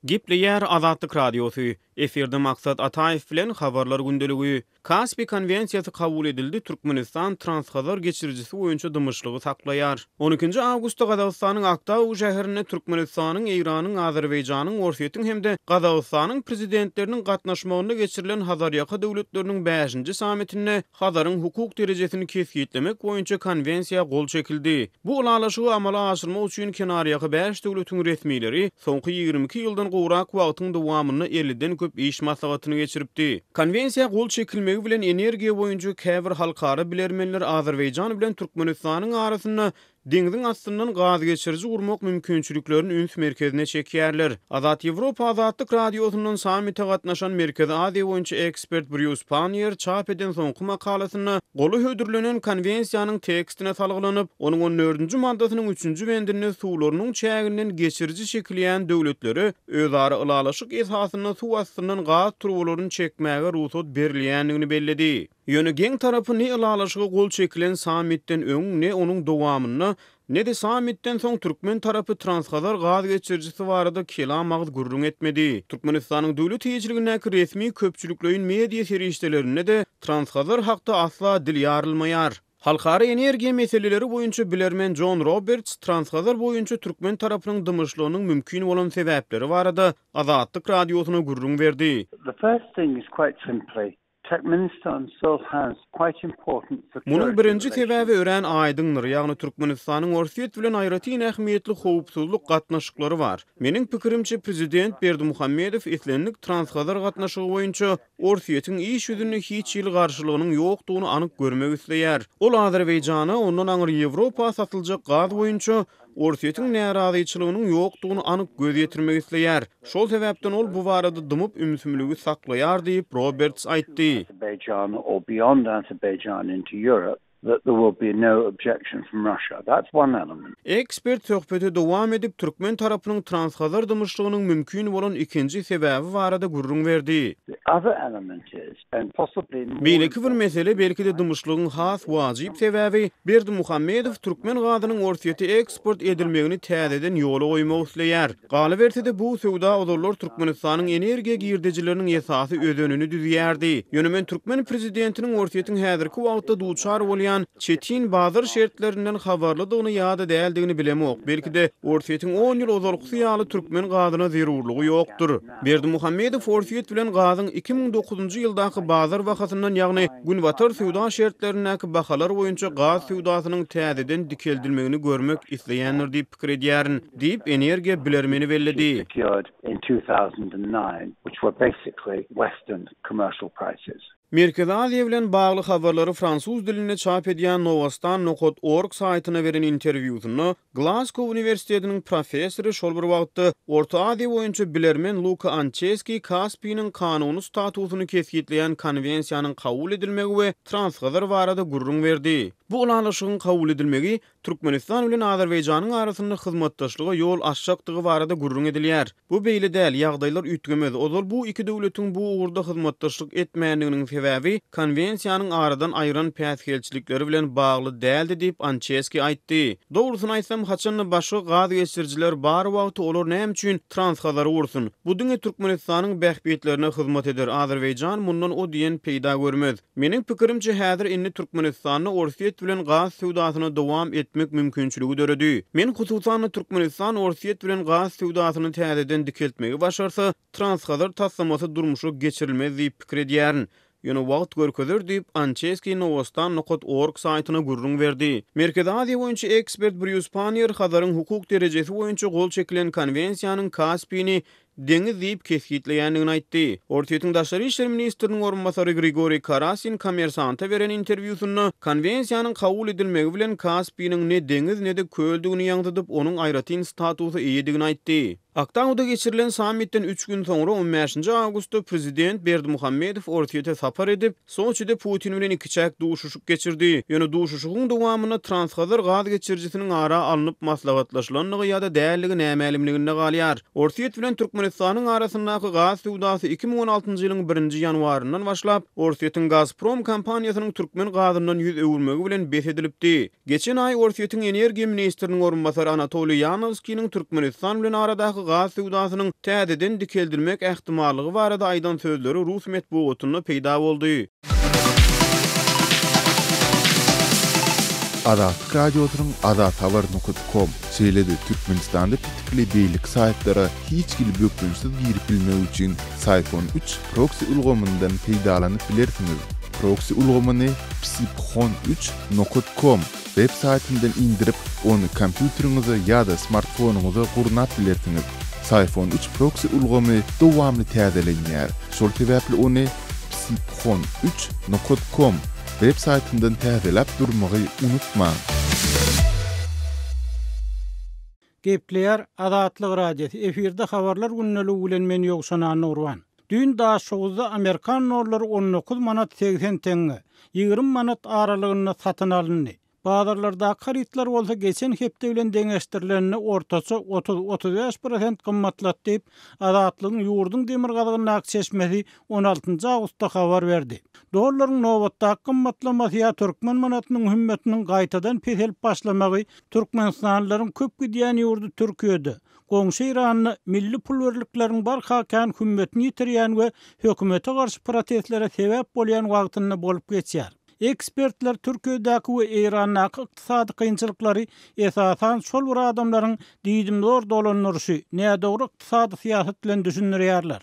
Gepleýär Azatlyk Radiosy, Efirde Maksat Ataýew bilen Habarlar gündeligi. Kaspi konwensiýasy kabul edildi, Türkmenistan Transhazar geçirijisi boýunça dymyşlygy saklaýar. On ikinji awgustda Gazagystanyň Aktau şäherinde Türkmenistanyň, Eýranyň, Azerbaýjanyň, Orsýetiň hem-de Gazagystanyň Prezidentleriniň gatnaşmagynda geçirilen Hazarýaka döwletleriniň bäşinji sammitinde Hazaryň hukuk derejesini kesgitlemek boýunça konwensiýa gol çekildi. Bu ylalaşygy amala aşyrmak üçin kenarýaka bäş döwletiň resmileri soňky 22 ýyldan gowrak wagtyň dowamynda elliden köp iş maslahatyny geçiripdi. Konwensiýa gol çekilmegi bilen energiýa boýunça käbir halkara bilermenler Azerbaýjan bilen Türkmenistanyň arasynda Deňziň astyndan gazgeçiriji gurmak mümkinçiliklerini üns merkezine çekýärler. Azat Ýewropa Azatlyk Radiosyndan sammite gatnaşan Merkezi Aziýa boýunça ekspert Brýus Panniýer çap eden soňky makalasynda goly hödürlenen konwensiýanyň tekstine salgylanyp, onuň on dördünji maddasynyň üçünji bendinde suwlarynyň çäginden geçiriji çekilýän döwletlere özara ylalaşyk esasynda suw astyndan gaz turbalaryny çekmäge rugsat berilýändigini belledi. Ýöne geň tarapy ne ylalaşyga gol çekilen sammitden öň, ne onuň dowamynda, ne-de sammitden soň türkmen tarapy Transhazar gaz geçirijisi barada kelam agyz gürrüň etmedi. Türkmenistanyň döwlet eýeçiligindäki resmi köpçülikleýin media serişdelerinde-de Transhazar hakda asla dil ýarylmaýar. Halkara energiýa meseleleri boýunça bilermen Jon Roberts Transhazar boýunça türkmen tarapynyň dymyşlygynyň mümkin bolan sebäpleri barada Azatlyk Radiosyna gürrüň berdi. The first thing is quite simply Turkmenistan still has quite important security Munuň birinji sebäbi örän aýdyňdyr, ýagny Türkmenistanyň Orsýet bilen aýratyn ähmiýetli howpsuzlyk gatnaşyklary bar. Meniň pikirimçe, prezident Berdimuhamedow islendik Transhazar gatnaşygy boýunça Orsýetiň iş ýüzünde hiç hili garşylygynyň ýokdugyny anyk görmek isleýär. Ol Azerbaýjana, ondan aňry Ýewropa satyljak gaz boýunça Orsýetiň närazyçylygynyň ýokdugyny anyk göz ýetirmek isleýär. Şol sebäpden ol bu barada dymyp ümsümligi saklaýar diýip, Roberts aýtdy. Ekspert söhbeti dowam edip, türkmen tarapynyň Transhazar dymyşlygynyň mümkin bolan ikinji sebäbi barada gürrüň berdi. Beýleki bir mesele, belki-de dymyşlygyň has wajyp sebäbi, Berdimuhamedow türkmen gazynyň Orsýete eksport edilmegini täzeden ýola goýmak isleýär. Galyberse-de, bu söwda ozallar Türkmenistanyň energiýa girdejileriniň esasy özenini düzýärdi. Ýöne men türkmen prezidentiniň Orsýetiň häzirki wagtda duçar bolýan çetin bazar şertlerinden habarlydygyny ýa-da däldigini bilemok. Belki-de, Orsýetiň on ýyl ozalkysy ýaly türkmen gazyna zerurlygy ýokdur. Berdimuhamedow Orsýet bilen gazyň 2009-njy ýyldaky bazar bahasyndan, ýagny Günbatar söwda şertlerindäki bahalar boýunça gaz söwdasynyň täzeden dikeldilmegini görmek isleýändir diýip pikir edýärin, diýip, energiýa bilermeni belledi. Merkezi Aziýa bilen bagly habarlary fransuz dilinde çap edýän Nowostan nokat org saýtyna beren interwýusynda Glazgo uniwersitetiniň professory, şol bir wagtda, Orta Aziýa boýunça bilermen Luka Ançeski Kaspiniň kanuny statusyny kesgitleýän konwensiýanyň kabul edilmegi we Transhazar barada gürrüň berdi. Bu ylalaşygyň kabul edilmegi Türkmenistan bilen Azerbaýjanyň arasynda hyzmatdaşlyga ýol açjakdygy barada gürrüň edilýär. Bu beýle däl, ýagdaýlar üýtgemez. Ozal bu iki döwletiň bu ugurda hyzmatdaşlyk etmändiginiň sebäbi konwensiýanyň aradan aýyran päsgelçilikleri bilen bagly däldi diýip, Ançeski aýtdy. Dogrusyny aýtsam, haçan-da başga gaz geçirijiler bar wagty olar näme üçin Transhazary gursun? Bu diňe Türkmenistanyň bähbitlerine hyzmat eder, Azerbaýjan mundan o diýen peýda görmez. Meniň pikirimçe, häzir indi Türkmenistanda Orsýet bilen gaz söwdasyna dowam etmek mümkinçiligi döredi. Men hususan-da Türkmenistan Orsýet bilen gaz söwdasyny täzeden dikeltmegi başarsa, Transhazar taslamasy durmuşa geçirilmez diýip pikir edýärin. Ýöne wagt görkezer diýip, Ançeskiý Nowostan nokat org saýtyna gürrüň berdi. Merkezi Aziýa boýunça ekspert Brýus Panniýer Hazaryň hukuk derejesi boýunça gol çekilen konwensiýanyň Kaspini deňiz diýip kesgitleýändigini aýtdy. Orsýetiň daşary işler ministriniň orunbasary Grigoriý Karasin Kommersanta beren interwýusynda konwensiýanyň kabul edilmegi bilen Kaspiniň ne deňiz, ne-de köldügini ýaňzydyp, onuň aýratyn statusa eýedigini aýtdy. Aktauda geçirilen sammitden üç gün soňra, on bäşinji awgustda prezident Berdimuhamedow Orsýete sapar edip, Soçide Putin bilen ikiçäk duşuşyk geçirdi. Ýöne duşuşygyň dowamynda Transhazar gaz geçirijisiniň ara alnyp maslahatlaşylandygy ýa-da däldigi nämälimliginde galýar. Orsýet bilen Türkmenistanyň arasyndaky gaz söwdasy 2016-njy ýylyň birinji ýanwaryndan başlap, Orsýetiň Gazprom kompaniýasynyň türkmen gazyndan ýüz öwürmegi bilen bes edilipdi. Geçen aý Orsýetiň energiýa ministriniň orunbasary Anatoliý Ýanowskiniň Türkmenistan bilen aradaky. arasyndaky gaz söwdasynyň täzeden dikeldilmek ähtimallygy barada aýdan sözleri rus metbugatynda peýda boldy. Azatlyk Radiosynyň azathabar nokat kom, şeýle-de Türkmenistanda petikli beýleki saýtlara hiç hili bökdençsiz girip bilmek üçin Syphon üç proksi ulgamyndan peýdalanyp bilersiňiz. Proksi ulgamyny psiphon üç nokat kom web saýtyndan indirip, ony kompýuteriňize ýa-da smartfonyňyza gurnap bilersiňiz. Syphon üç proksi ulgamy dowamly täzelenýär, şol sebäpli ony psiphon üç nokat kom web saýtyndan täzeläp durmagy unutmaň. Gepleýär Azatlyk Radiosy, efirde Habarlar gündeligi bilen men Ýowşan Annagurban. Düýn Daşoguzda amerikan dollary 19 manat 80 teňňe, 20 manat aralygynda satyn alyndy. Bazarlardaky harytlar bolsa geçen hepde bilen deňeşdirilende ortaça 30, 35 prosent gymmatlady diýip, Azatlygyň ýurduň demirgazygyndaky çeşmesi on altynjy awgustda habar berdi. Dollaryň nobatdaky gymmatlamasy ýa türkmen manatynyň hümmetiniň gaýtadan peselip başlamagy türkmenistanlylaryň köp gidýän ýurdy Türkiýede, goňşy Eýranda milli pul birlikleriň barha kän hümmetini ýitirýän we hökümete garşy protestlere sebäp bolýan wagtynda bolup geçýär. Ekspertler Türkiýedäki we Eýrandaky ykdysady kynçylyklary esasan şol bir adamlaryň diýdimzor dolandyryşy, nädogry ykdysady syýasat bilen düşündirýärler.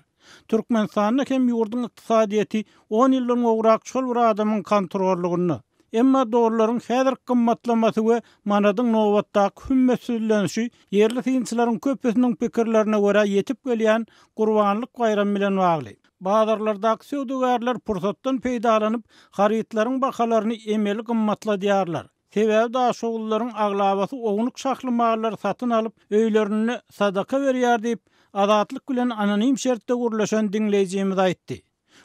Türkmenistanda hem ýurduň ykdysadyýeti on ýyldan gowrak şol bir adamyň kontrollygynda. Emma dollaryň häzirki gymmatlamasy we manadyň nobatdaky hümmetsizlenişi ýerli synçylaryň köpüsiniň pikirlerine görä ýetip gelýän Gurbanlyk baýramy bilen bagly. Bazarlardaky söwdagärler pursatdan peýdalanyp, harytlaryň bahalaryny emeli gymmatladýarlar. Sebäbi daşoguzlylaryň aglabasy ownuk şahly mallary satyn alyp, öýlerinde sadaka berýär diýip, Azatlyk bilen anonim şertde gürleşen diňleýjimiz aýtdy.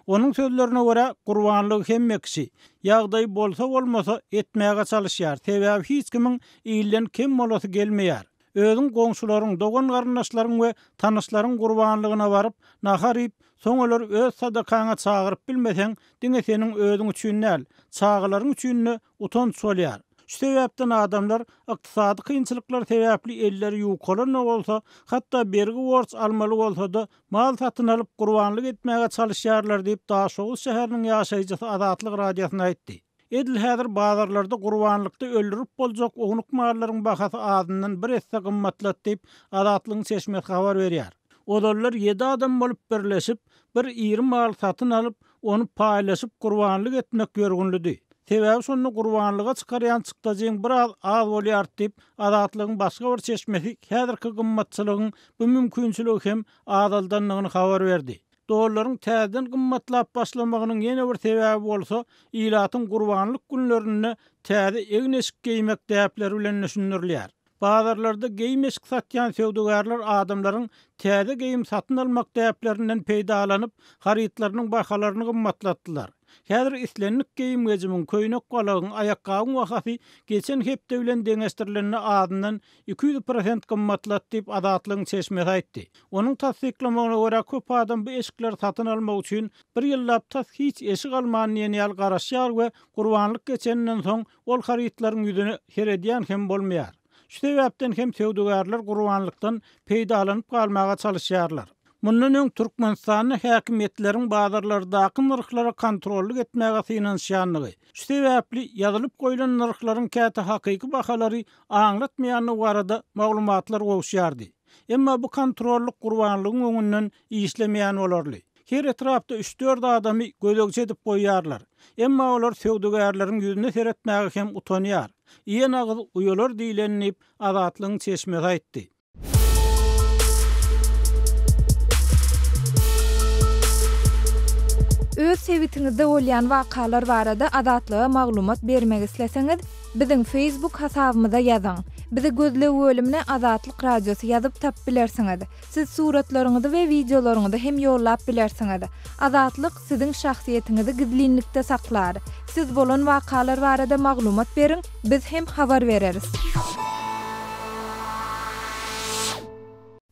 Onuň sözlerine görä, gurbanlygy hemme kişi, ýagdaýy bolsa-bolmasa, etmäge çalyşýar, sebäbi hiç kimiň ilden kem bolasy gelmeýär. Özüň goňşularyň, dogan-garyndaşlaryň we tanyşlaryň gurbanlygyna baryp, nahar iýip, soň olary öz sadakaňa çagyryp bilmeseň, diňe seniň özüň üçin däl, çagalaryň üçin-de utanç bolýar. Şu sebäpden adamlar ykdysady kynçylyklar sebäpli elleri ýukalan-da bolsa, hatda bergi-borç almaly bolsa-da, mal satyn alyp, gurbanlyk etmäge çalyşýarlar diýip, Daşoguz şäheriniň ýaşaýjysy Azatlyk Radiosyna aýtdy. Edil häzir bazarlarda gurbanlykda öldürip boljak ownuk mallaryň bahasy azyndan bir esse gymmatlady diýip, Azatlygyň çeşmesi habar berýär. Ozallar ýedi adam bolup birleşip, bir iri mal satyn alyp, ony paýlaşyp gurbanlyk etmek ýörgünlidi. Sebäbi şonda gurbanlyga çykarýan çykdajyň biraz az bolýardy diýip, Azatlygyň başga bir çeşmesi häzirki gymmatçylygyň bu mümkinçiligi hem azaldandygyny habar berdi. Dollaryň täzeden gymmatlap başlamagynyň ýene bir sebäbi bolsa, ilatyň gurbanlyk günlerinde täze egin-eşik geýmek däpleri bilen düşündirilýär. Bazarlarda geýim-eşik satýan söwdagärler adamlaryň täze geýim satyn almak däplerinden peýdalanyp, harytlarynyň bahalaryny gymmatlatdylar. Häzir islendik geýim-gejimiň, köýnek-balagyň, aýakgabyň bahasy geçen hepde bilen deňeşdirilende azyndan 200 prosent gymmatlady diýip, Azatlygyň çeşmesi aýtdy. Onuň tassyklamagyna görä, köp adam bu eşikleri satyn almak üçin bir ýyllap tas hiç eşik alman diýen ýaly garaşýar we gurbanlyk geçeninden soň ol harytlaryň ýüzüne seredýän hem bolmaýar. Şu sebäpden hem söwdagärler gurbanlykdan peýdalanyp galmaga çalyşýarlar. Mundan öň Türkmenistanda häkimiýetleriň bazarlardaky nyrhlara kontrollyk etmäge synanyşýandygy, şu sebäpli ýazylyp goýlan nyrhlaryň käte hakyky bahalary aňlatmaýandygy barada maglumatlar gowuşýardy. Emma bu kontrollyk gurbanlygyň öňünden işlemeýän bolarly. Her etrapda üç-dört adamy gözegçi edip goýýarlar. Emma olar söwdagärleriň ýüzüne seretmäge hem utanýar. Iýen agyz uýalar diýleni diýip, Azatlygyň çeşmesi aýtdy. Öz sebitiňizde bolýan wakalar barada Azatlyga maglumat bermek isleseňiz, biziň Facebook hasabymyza ýazyň. Bizi gözleg bölümine Azatlyk Radiosy ýazyp tapyp bilersiňiz. Siz suratlaryňyzy we wideolaryňyzy hem ýollap bilersiňiz. Azatlyk siziň şahsyýetiňizi gizlinlikde saklar. Siz bolan wakalar barada maglumat beriň, biz hem habar bereris.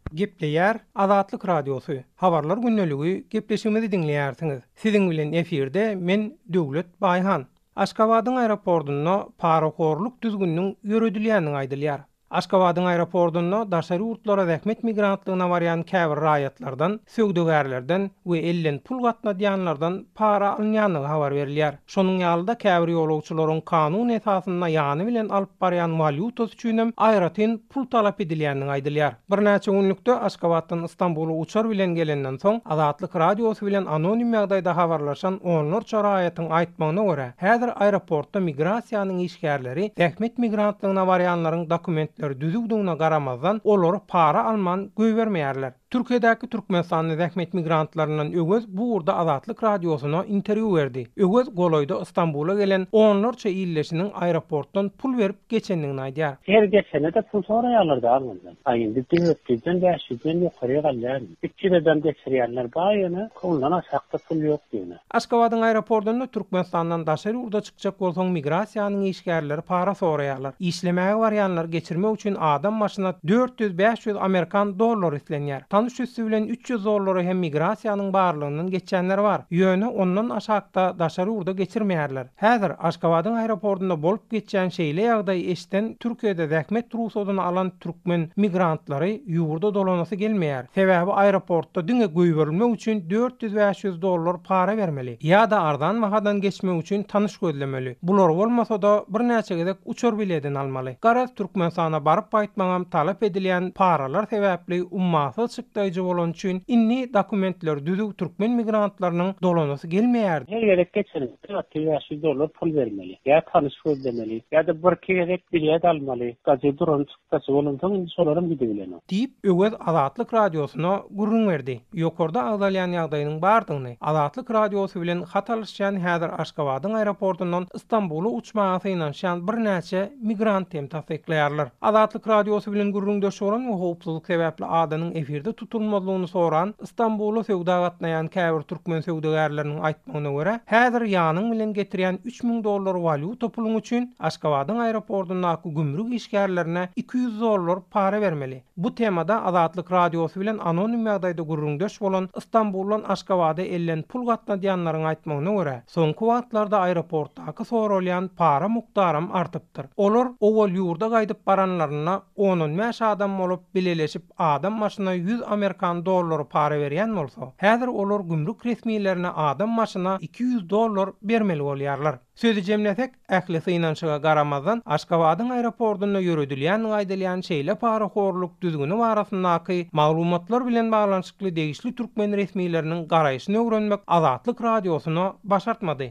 Gepleýär Azatlyk Radiosy, Habarlar gündeligi gepleşigimizi diňleýärsiňiz. Siziň bilen efirde men Döwlet Baýhan. Aşgabadyň aeroportunda parahorluk düzgüniniň ýöredilýändigi aýdylýar. Aşgabadyň aeroportunda daşary ýurtlara zähmet migrantlygyna barýan käbir raýatlardan, söwdagärlerden we elden pul gatnadýanlardan para alynýandygy habar berilýär. Şonuň ýaly-da käbir ýolagçylaryň kanun esasynda ýany bilen alyp barýan walýutasy üçinem aýratyn pul talap edilýändigi aýdylýar. Birnäçe günlükde Aşgabatdan Stambula uçar bilen gelenden soň, Azatlyk Radiosy bilen anonim ýagdaýda habarlaşan onlarça raýatyň aýtmagyna görä, häzir aeroportda migrasiýanyň işgärleri zähmet migrantlygyna barýanlaryň dokumentleri düzüwdigine garamazdan, olary para alman goýbermeýärler. Türkiýedäki türkmenistanly zähmet migrantlaryndan Öwez bu ugurda Azatlyk Radiosyna interwýu berdi. Öwez golaýda Stambula gelen onlarça ildeşiniň aeroportdan pul berip geçendigini aýdýar. Her geçene-de pul soraýarlar-da alnyndan. A indi 400-den, 500-den ýokaryk alýaryn. 300-edem geçirýänler bar ýöne ondan aşakda pul ýok ýöne. Aşgabadyň aeroportunda Türkmenistandan daşary ýurda çykjak bolsaň migrasiýanyň işgärleri para soraýarlar. Işlemäge barýanlary geçirmek üçin adam başyna 400-500 amerikan dollary islenýär. Tanyş üsti bilen 300 dollara hem migrasiýanyň barlygyndan geçýänler bar. Ýöne ondan aşakda daşary ýurda geçirmeýärler. Häzir Aşgabadyň aeroportunda bolup geçýän şeýle ýagdaýy eşden Türkiýede zähmet rugsadyny alan türkmen migrantlary ýurda dolanasy gelmeýär. Sebäbi aeroportda diňe goýberilmek üçin 400-500 dollar para bermeli. Ýa-da arzan bahadan geçmek üçin tanyş gözlemeli. Bular bolmasa-da birnäçe gezek uçar biledini almaly. Garaz Türkmenistana baryp gaýtmagam talap edilýän paralar sebäpli ummasyz çykdaýjy bolany üçin indi dokumentleri düzüw türkmen migrantlarynyň dolanasy gelmeýär. Her gezek geçeniňde 400-500 dollar pul bermeli. Ýa tanyş gözlemeli. Ýa-da birki gezek bilet almaly. Gajy duran çykdajy bolansoň indi şolaram gidibilenok. Diýip, Öwez Azatlyk Radiosyna gürrüň berdi. Ýokarda agzalýan ýagdaýynyň bardygyny, Azatlyk Radiosy bilen hat alyşýan häzir Aşgabadyň aeroportundan Stambula uçmaga synanyşýan birnäçe migrant hem tassyklaýarlar. Azatlyk Radiosy bilen gürrüňdeş bolan we howpsuzlyk sebäpli adynyň efirde tutulmazlygyny soran Stambula söwda gatnaýan käbir türkmen söwdagärleriniň aýtmagyna görä, häzir ýanyň bilen getirýän 3000 dollar walýuta puluň üçin Aşgabadyň aeroportundaky gümrük işgärlerine 200 dollar para bermeli. Bu temada Azatlyk Radiosy bilen anonim ýagdaýda gürrüňdeş bolan Stambuldan Aşgabada elden pul gatnadýanlaryň aýtmagyna görä, soňky wagtlarda aeroportdaky soralýan para mukdaram artypdyr. Olar owal ýurda gaýdyp baranlarynda on-on bäş adam bolup bileleşip adam başyna ýüz amerikan dollary para berýän bolsa, häzir olar gümrük resmilerine adam başyna 200 dollar bermeli bolýarlar. Sözi jemlesek, ähli synanyşyga garamazdan, Aşgabadyň aeroportunda ýöredilýändigi aýdylýan şeýle parahorluk düzgüni barasyndaky maglumatlar bilen baglanyşykly degişli türkmen resmileriniň garaýşyny öwrenmek Azatlyk Radiosyna başartmady.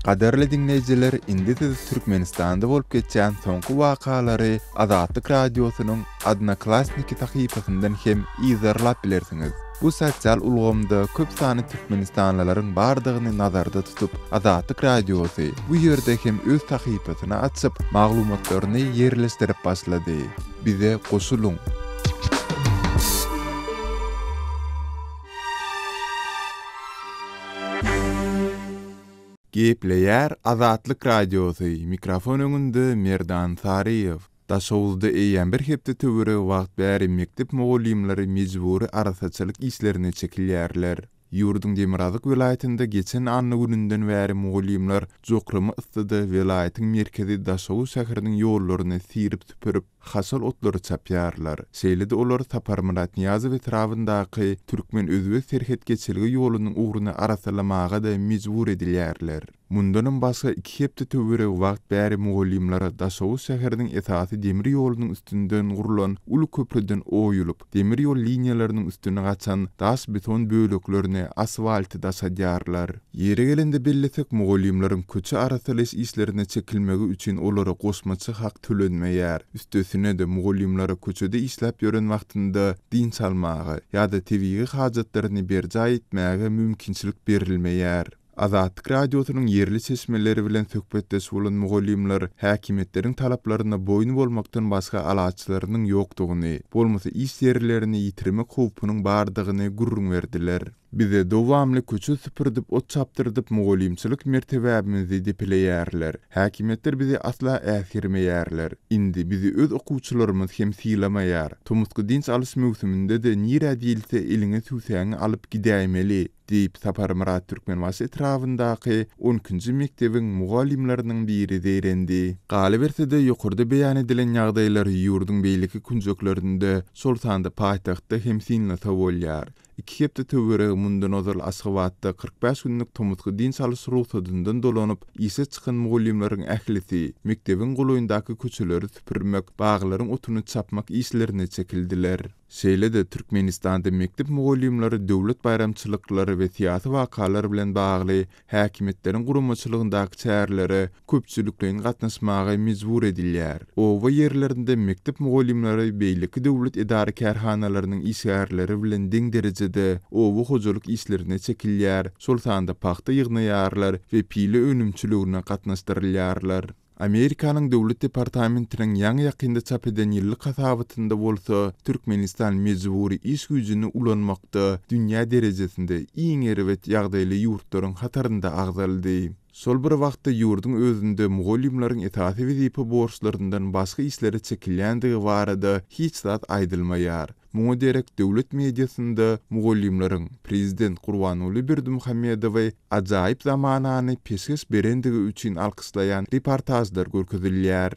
Gadyrly diňleýjiler, indi siz Türkmenistanda bolup geçýän soňky wakalary Azatlyk Radiosynyň Odnoklassniki sahypasyndan hem yzarlap bilersiňiz. Bu sosial ulgamda köp sanly türkmenistanlylaryň bardygyny nazarda tutup, Azatlyk Radiosy bu ýerde hem öz sahypasyny açyp, maglumatlaryny ýerleşdirip başlady. Bize goşulyň! Gepleýär Azatlyk Radiosy, mikrofon öňünde Merdan Saryýew. Daşoguzda eýýäm bir hepde töweregi wagt bäri mekdep mugallymlary mejbury arassaçylyk işlerine çekilýärler. Ýurduň demirgazyk welaýatynda geçen anna gününden bäri mugallymlar jokrama yssyda welaýatyň merkezi Daşoguz şäheriniň ýollaryny syryp-süpürip, haşal otlary çapýarlar. Şeýle-de olar Saparmyrat Nyýazow etrabyndaky türkmen-özbek serhet geçelge ýolunyň ugruny arassalamaga-da mejbur edilýärler. Mundanam başga iki hepde töweregi wagt bäri mugallymlara Daşoguz şäheriniň esasy demir ýolunyň üstünden gurlan uly köprüden oýulyp, demir ýol liniýalarynyň üstüne gaçan daş-beton böleklerini, asfalty daşadýarlar. Ýeri gelende bellesek, mugallymlaryň köçe arassalaýyş işlerine çekilmegi üçin olara goşmaça hak tölenmeýär. Üstesine-de, mugallymlara köçede işläp ýören wagtynda dynç almaga ýa-da tebigy hajatlaryny berjaý etmäge mümkinçilik berilmeýär. Azatlyk Radiosynyň ýerli çeşmeleri bilen söhbetdeş bolan mugallymlar häkimiýetleriň talaplaryna boýun bolmakdan başga alaçlarynyň ýokdugyny, bolmasa iş ýerlerini ýitirmek howpunyň bardygyny gürrüň berdiler. Bize dowamly köçe süpürdip, ot çapdyrdyp mugallymçylyk mertebämizi depeleýärler. Häkimiýetler bizi asla äsgermeýärler. Indi bizi öz okuwçylarymyz hem sylamaýar. Tomusky dynç alyş möwsüminde-de nirä diýilse eliňe tüwsäňi alyp gidäýmeli, diýip, Saparmyrat Türkmenbaşy etrabyndaky on ikinji mekdebiň mugallymlarynyň biri zeýrendi. Galyberse-de, ýokarda beýan edilen ýagdaýlary ýurduň beýleki künjeklerinde, şol sanda paýtagtda hem synlasa bolýar. Iki hepde töweregi mundan ozal Aşgabatda 45 günlük tomusky dynç alyş rugsadyndan dolanyp, işe çykan mugallymlaryň ählisi mekdebiň golaýyndaky köçeleri süpürmek, baglaryň otuny çapmak işlerine çekildiler. Şeýle-de, Türkmenistanda mekdep mugallymlary döwlet baýramçylyklary we syýasy wakalar bilen bagly häkimiýetleriň guramaçylygyndaky çärelere köpçülikleýin gatnaşmaga mejbur edilýär. Oba ýerlerinde mekdep mugallymlary beýleki döwlet edara-kärhanalarynyň işgärleri bilen deň derejede oba hojalyk işlerine çekilýär, şol sanda pagta ýygnaýarlar we pile önümçiligine gatnaşdyrylýarlar. Amerikanyň Döwlet departamentiniň ýaňy-ýakynda çap eden ýyllyk hasabatynda bolsa, Türkmenistan mejbury iş güýjüni ulanmakda dünýä derejesinde iň erbet ýagdaýly ýurtlaryň hatarynda agzaldy. Şol bir wagtda ýurduň özünde mugallymlaryň esasy wezipe borçlaryndan başga işlere çekilýändigi barada hiç zat aýdylmaýar. Muňa derek döwlet mediasynda mugallymlaryň prezident Gurbanguly Berdimuhamedowy ajaýyp zamanany peşgeş berendigi üçin alkyşlaýan reportažlar görkezilýär.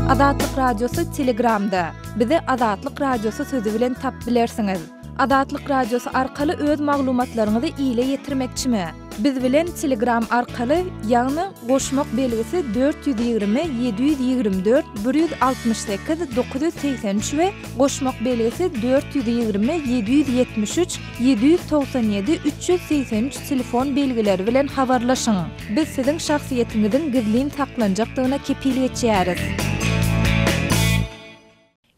Azatlyk Radiosy Telegramda, Bizi Azatlyk Radiosy sözi bilen tapyp bilersiňiz. Azatlyk Radiosy arkaly öz maglumatlaryňyzy ile ýetirmekçimi? Biz bilen Telegram arkaly, ýagny goşmak belgisi 420 724 168 983 we goşmak belgisi 420 773 797 383 telefon belgileri bilen habarlaşyň. Biz siziň şahsyýetiňiziň gizlin saklanjakdygyna kepil geçýäris.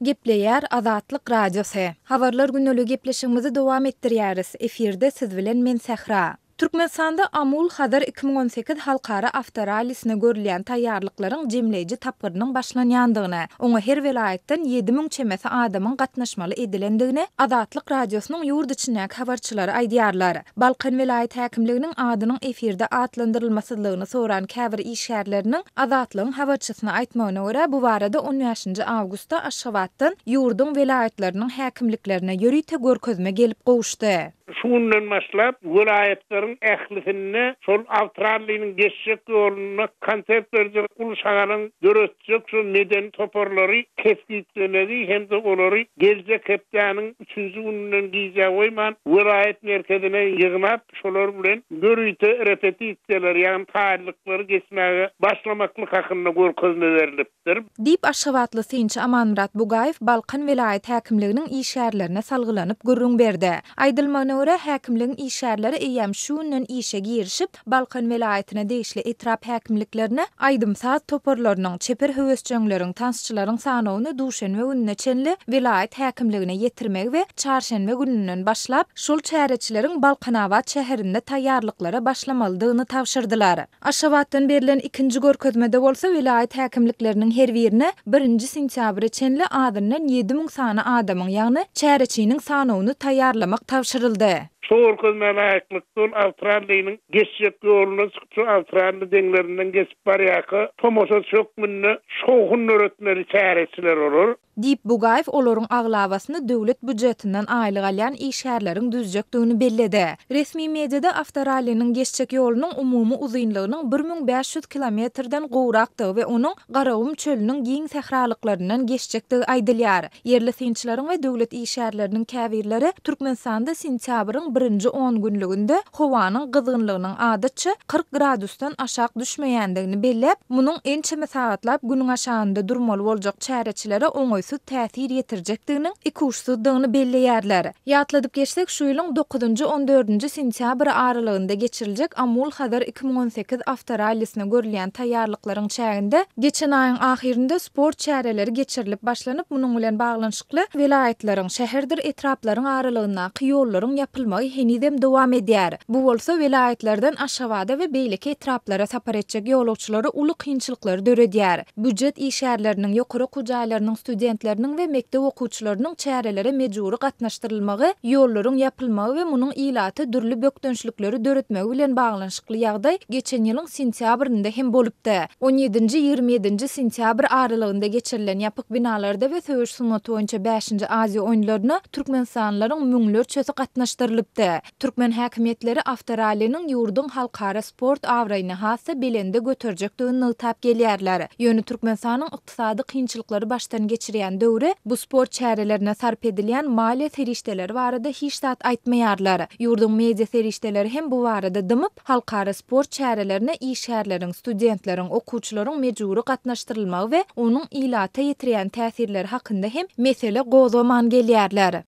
Gepleýär Azatlyk Radiosy. Habarlar gündeligi gepleşigimizi dowam etdirýäris. Efirde siz bilen men Sähra. Türkmenistanda Amul Hazar 2018 halkara awtorallisine görülýän taýýarlyklaryň jemleýji tapgyrynyň başlanýandygyny, oňa her welaýatdan 7000 çemesi adamyň gatnaşmaly edilendigini Azatlyk Radiosynyň ýurt içindäki habarçylary aýdýarlar. Balkan welaýat häkimliginiň adynyň efirde atlandyrylmasyzlygyny soran käbir işgärleriniň Azatlygyň habarçysyna aýtmagyna görä, bu barada on bäşinji awgustda Aşgabatdan ýurduň welaýatlarynyň häkimliklerine ýörite görkezme gelip gowuşdy. Şu günden başlap, welaýatlaryň ählisinde şol awtrallynyň geçjek ýolunda konsert berjek uly şagalaň döretjek şol medeni toparlary kesgitlemegi hem-de olary geljek hepdäniň üçünji gününden gijä goýman welaýat merkezine ýygnap, şolar bilen ýörite repetisiýalary, ýagny taýynlyklary geçmäge başlamaklyk hakynda görkezme berlipdir. Diýip, aşgabatly synçy Amanmyrat Bugaýew Balkan welaýat häkimliginiň işgärlerine salgylanyp gürrüň berdi. Aýdylmagyna görä, häkimligiň işgärleri eýýäm şu günden işe girişip, Balkan welaýatyna degişli etrap häkimliklerine aýdym-saz toparlarynyň, çeper höwesjeňleriň, tansçylaryň sanawyny duşenbe gününe çenli welaýat häkimligine ýetirmegi we çarşenbe gününden başlap, şol çäreçileriň Balkanabat şäherinde taýýarlyklara başlamalydygyny tabşyrdylar. Aşgabatdan berlen ikinji görkezmede bolsa welaýat häkimlikleriniň her birine birinji sentýabra çenli azyndan 7000 sany adamyň, ýagny çäreçiniň sanawyny taýýarlamak tabşyryldy. Şu görkezmä laýyklykda ol Awtrallynyň geçjek ýolundan çykyp, şu Awtrally deňlerinden geçip barýarka tomaşaçy hökmünde şowhun döretmeli çäreçiler olar. Diýip, Bugaýew olaryň aglabasyny döwlet býujetinden aýlyk alýan işgärleriň düzjekdigini belledi. Resmi mediada awtoralliniň geçjek ýolunyň umumy uzynlygynyň 1500 kilometrden gowrakdygy we onuň Garagum çölüniň giň sähralyklaryndan geçjekdigi aýdylýar. Ýerli synçylaryň we döwlet işgärleriniň käbirleri Türkmenistanda sentýabryň birinji ongünlüginde howanyň gyzgynlygynyň adatça 40 gradusdan aşak düşmeýändigini belläp, munuň ençeme sagatlap günüň aşagynda durmaly boljak çäreçilere oňaýsyz täsir ýetirjekdiginiň ikuçsuzdygyny belleýärler. Ýatladyp geçsek, şu ýylyň dokuzynjy-on dördünji sentýabry aralygynda geçiriljek Amul-Hazar 2018 awtorallisine görülýän taýýarlyklaryň çäginde, geçen aýyň ahyrynda sport çäreleri geçirilip başlanyp, munuň bilen baglanyşykly welaýatlaryň, şäherdir etraplaryň aralygyndaky ýollaryň ýapylmagy henizem dowam edýär. Bu bolsa welaýatlardan Aşgabada we beýleki etraplara sapar etjek ýolagçylara uly kynçylyklary döredýär. Býujet işgärleriniň, ýokary okuw jaýlarynyň studentleriniň. studentleriniň we mekdep okuwçylarynyň çärelere mejbury gatnaşdyrylmagy, ýollaryň ýapylmagy we munuň ilata dürli bökdençlikleri döretmegi bilen baglanyşykly ýagdaý geçen ýylyň sentýabrynda hem bolupdy. On ýedinji, 27-nji sentýabr aralygynda geçirilen ýapyk binalarda we söweş sungaty boýunça bäşinji Aziýa oýunlaryna türkmenistanlylaryň müňlerçesi gatnaşdyrylypdy. Türkmen häkimiýetleri awtoralliniň ýurduň halkara sport abraýyny has-da belende göterjekdigini nygtap gelýärler. Ýöne Türkmenistanyň ykdysady kynçylyklary başdan geçirýän döwri bu sport çärelerine sarp edilýän maliýe serişdeleri barada hiç zat aýtmaýarlar. Ýurduň media serişdeleri hem bu barada dymyp, halkara sport çärelerine işgärleriň, studentleriň, okuwçylaryň mejbury gatnaşdyrylmagy we onuň ilata ýetirýän täsirleri hakynda hem mesele gozgaman gelýärler.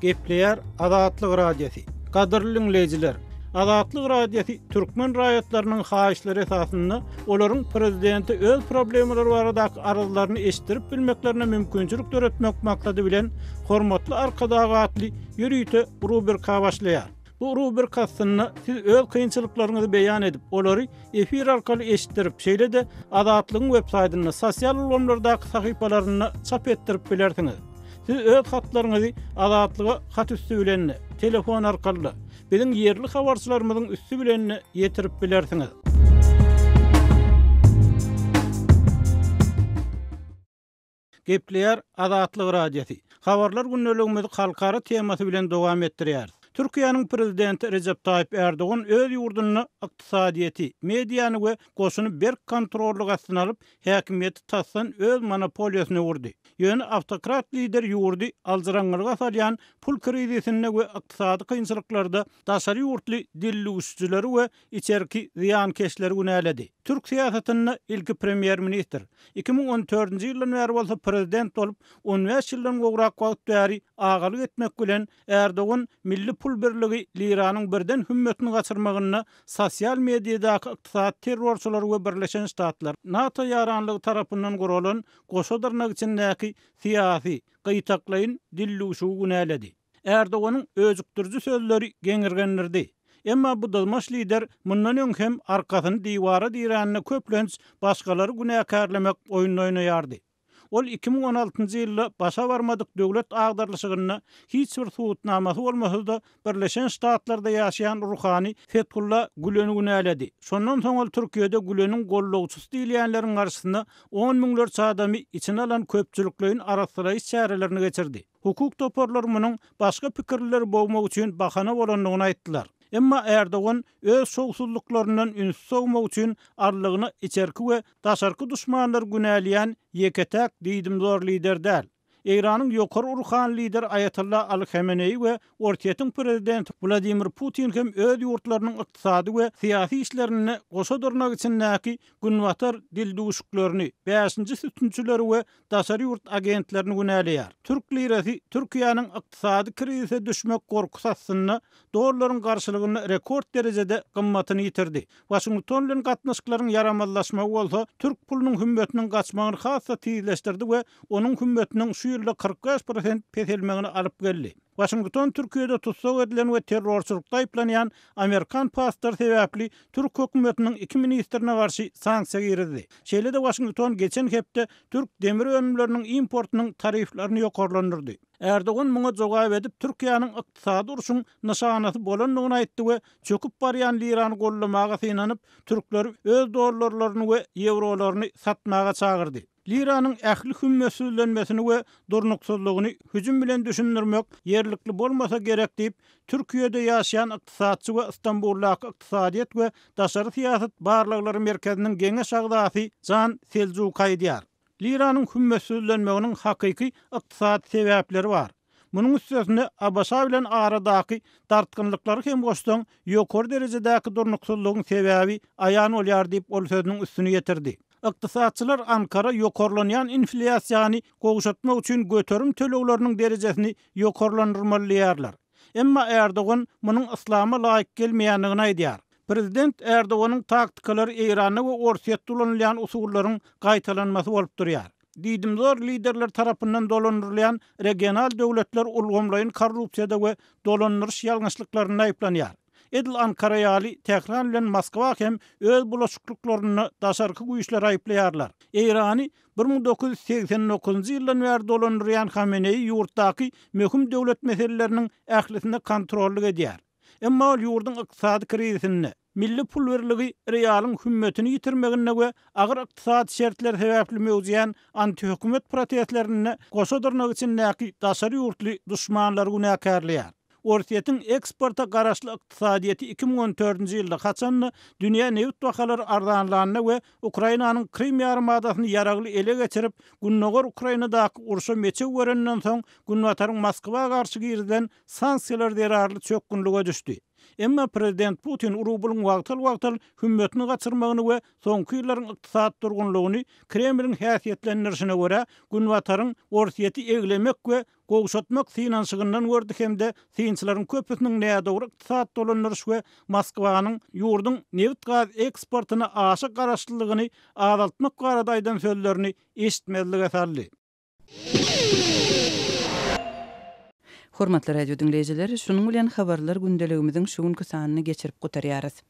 Gepleýär Azatlyk Radiosy. Gadyrly diňleýjiler! Azatlyk Radiosy türkmen raýatlarynyň haýyşlary esasynda olaryň prezidente öz problemalary baradaky arzlaryny eşitdirip bilmeklerine mümkinçilik döretmek maksady bilen Hormatly Arkadag atly ýörite rubrika başlaýar. Bu rubrika astynda siz öz kynçylyklaryňyzy beýan edip, olary efir arkaly eşitdirip, şeýle-de Azatlygyň websaýtynda, sosial ulgamlardaky sahypalarynda çap etdirip bilersiňiz. Siz öz hatlaryňyzy Azatlyga hat üsti bilen-de, telefon arkaly-da, biziň ýerli habarçylarymyzyň üsti bilen-de ýetirip bilersiňiz. Gepleýär Azatlyk Radiosy. Habarlar gündeligimizi halkara temasy bilen dowam etdirýäris. Türkiýäniň Prezidenti Rejep Taýyp Ärdogan öz ýurdunda ykdysadyýeti, mediany we goşuny berk kontrollyk astyna alyp, häkimiýeti tasdan öz monopoliýasyna öwürdi. Ýöne awtokrat lider ýurdy aljyraňňylyga salýan pul krizisinde we ykdysady kynçylyklarda daşary ýurtly dildüwüşijileri we içerki zyýankeşleri günäledi. Türk syýasatynda ilki premýer-ministr, 2014-nji ýyldan bäri bolsa prezident bolup, on bäş ýyldan gowrak wagt bäri agalyk etmek bilen, Ärdogan milli pul birligi liranyň birden hümmetini gaçyrmagynda sosial mediadaky ykdysady terrorçylary we Birleşen Ştatlar, NATO ýaranlygy tarapyndan guralan goşa dyrnak içindäki syýasy, gytaklaýyn dildüwşügi günäledi. Ärdoganyň öjükdiriji sözleri geňirgendirdi. Emma bu dyzmaç lider mundan öň hem arkasyny diwara dirände köplenç başgalary günäkärlemek oýnuny oýnaýardy. Ol 2016-njy ýylda başa barmadyk döwlet agdarylyşygynda hiç bir subutnamasy bolmasa-da Birleşen Ştatlarda ýaşaýan ruhany Fethulla Güleni günäledi. Şondan soň ol Türkiýede Güleniň gollagçysy diýilýänleriň garşysyna on müňlerçe adamy içine alan köpçülikleýin arassalaýyş çärelerini geçirdi. Hukuk toparlary munuň başga pikirlileri bogmak üçin bahana bolandygyny aýtdylar. Emma Ärdogan öz şowsuzlyklaryndan ünsi sowmak üçin aldygyna içerki we daşarky duşmanlary günäleýän ýeke-täk diýdimzor lider däl. Eýranyň ýokary ruhany lideri Aýatolla Aly Hameneýi we Orsýetiň prezidenti Wladimir Putin hem öz ýurtlarynyň ykdysady we syýasy işlerinde goşa dyrnak içindäki Günbatar dildüwşüklerini, bäşinji sütünçileri we daşary ýurt agentlerini günäleýär. Türk lirasy Türkiýäniň ykdysady krizise düşmek gorkusy astynda dollaryň garşylygynda rekord derejede gymmatyny ýitirdi. Waşington bilen gatnaşyklaryň ýaramazlaşmagy bolsa türk pulunyň hümmetiniň gaçmagyny has-da tizleşdirdi we onuň hümmetiniň şu ýylda 45 prosent peselmegine alyp geldi. Waşington Türkiýede tussag edilen we terrorçylykda aýyplanýan amerikan pastory sebäpli türk hökümetiniň iki ministrine garşy sanksiýa girizdi. Şeýle-de Waşington geçen hepde türk demir önümleriniň importynyň tariflerini ýokarlandyrdy. Erdogan muňa jogap edip, Türkiýäniň ykdysady urşuň nyşanasy bolandygyny aýtdy we çöküp barýan lirany goldamaga synanyp, türkleri öz dollarlaryny we ýewrolaryny satmaga çagyrdy. Liranyň ähli hümmetsizlenmesini we durnuksyzlygyny hüjüm bilen düşündirmek ýerlikli bolmasa gerek diýip, Türkiýede ýaşaýan ykdysatçy we Stambuldaky Ykdysadyýet we daşary syýasat barlaglary merkeziniň geňeş agzasy Jan Seljuk aýdýar. Liranyň hümmetsizlenmeginiň hakyky ykdysady sebäpleri bar. Munuň üstesine ABŞ bilen aradaky dartgynlyklary hem goşsaň, ýokary derejedäki durnuksyzlygyň sebäbi aýan bolýar diýip, ol sözüniň üstüni ýetirdi. Ykdysatçylar Ankara ýokarlanýan inflýasiýany gowşatmak üçin göterim tölegleriniň derejesini ýokarlandyrmaly diýýärler. Emma Erdogan munuň yslama laýyk gelmeýändigini aýdýar. Prezident Erdoganyň taktikalary Eýranda we Orsýetde ulanylýan usullaryň gaýtalanmasy bolup durýar. Diýdimzor liderler tarapyndan dolandyrylýan regional döwletler ulgamlaýyn korrupsiýada we dolandyryş ýalňyşlyklarynda aýyplanýar. Edil Ankara ýaly, Tähran bilen Moskwa hem öz bulaşyklyklarynda daşarky güýçleri aýyplaýarlar. Eýrany 1989-njy ýyldan bäri dolandyrýan Hameneýi ýurtdaky möhüm döwlet meseleleriniň ählisine kontrollyk edýär. Emma ol ýurduň ykdysady krizisinde, milli pul birligi realyň hümmetini ýitirmeginde we agyr ykdysady şertler sebäpli möwjeýän antihökümet protestlerinde goşa dyrnak içindäki daşary ýurtly duşmanlary günäkärleýär. Orsýetiň eksporta garaşly ykdysadyýeti 2014-nji ýylda, haçan-da dünýä nebit bahalary arzanlanda we Ukrainanyň Krym ýarymadasyny ýaragly ele geçirip, gündogar Ukrainadaky urşa meçew berenden soň, Günbataryň Moskwa garşy girizilen sanksiýalar zerarly çökgünlige düşdi. Emma prezident Putin rublyň wagtal-wagtal hümmetini gaçyrmagyny we soňky ýyllaryň ykdysady durgunlygyny Kremliň häsiýetlendirişine görä, Günbataryň Orsýeti eglemek we gowşatmak synanyşygyndan gördi hem-de synçylaryň köpüsiniň nädogry ykdysady dolandyryş we Moskwanyň ýurduň nebit-gaz eksportyna aşa garaşlylygyny azaltmak barada aýdan sözlerini eşitmezlige saldy. Hormatly radio diňleýjiler, şunuň bilen Habarlar gündeligimiziň şu günki sanyny geçirip gutarýarys.